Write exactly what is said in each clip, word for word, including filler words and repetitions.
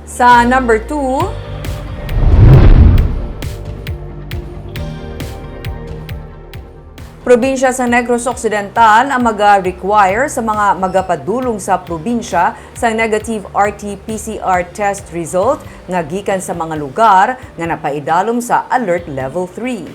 Sa number two, probinsya sa Negros Occidental ang maga-require sa mga magapadulong sa probinsya sang negative R T P C R test result nga gikan sa mga lugar nga napaidalom sa Alert Level three.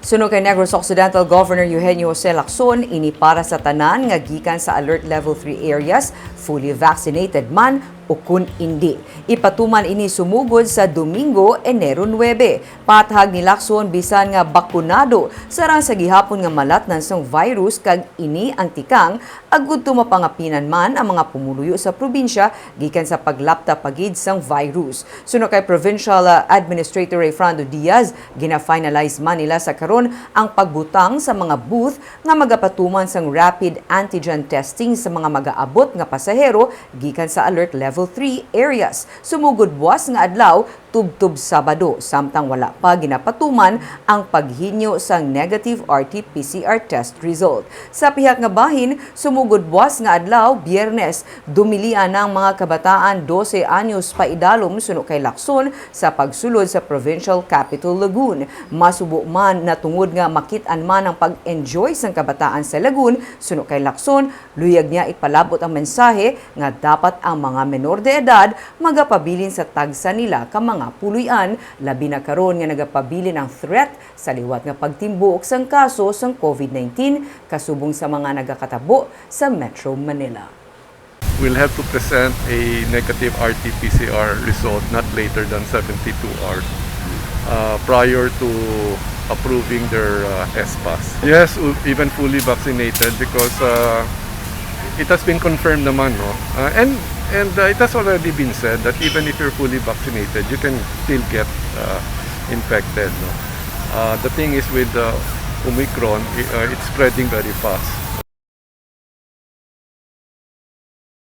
Suno kay Negros Occidental Governor Eugenio Jose Lacson, ini para sa tanan nga gikan sa Alert Level three areas, fully vaccinated man o kun indi. Ipatuman ini sumugod sa Domingo, Enero nuebe. Pathag ni Lacson, bisan nga bakunado, sarang sa gihapon nga malatnan sang virus, kag ini ang tikang agud to mapangapinan man ang mga pumuluyo sa probinsya gikan sa paglapta pa gid sang virus. Suno kay Provincial, ah, Administrator Rayfrando Diaz, gina-finalize man nila sa karon ang pagbutang sa mga booth nga magapatuman sang rapid antigen testing sa mga magaabot nga pasahero gikan sa Alert Level three areas. Sumugod buwas nga adlaw, tubtob Sabado, samtang wala pa ginapatuman ang paghinyo sang negative R T P C R test result. Sa pihak nga bahin, sumugod buwas nga adlaw, Biyernes, dumilian ang mga kabataan dose anyos paidalom suno kay Lacson sa pagsulod sa Provincial Capitol Lagoon. Masubo man na tungod nga makit-an man ang pag-enjoy sang kabataan sa Lagoon suno kay Lacson, luyag niya ipalab-ot ang mensahe nga dapat ang mga menor de edad magapabilin sa tagsa nila ka mga puloy-an, labi na karon nga nagapabilin ang threat sa liwat nga pagtimbuok sang kaso sang COVID nineteen kasubong sa mga nagakatabo sa Metro Manila. Will have to present a negative R T P C R result not later than seventy-two hours, uh, prior to approving their, uh, S pass. Yes, u- even fully vaccinated, because, uh, it has been confirmed naman, no? Uh, and and uh, it has already been said that even if you're fully vaccinated, you can still get, uh, infected, no? Uh, the thing is with, uh, Omicron, i- uh, it's spreading very fast.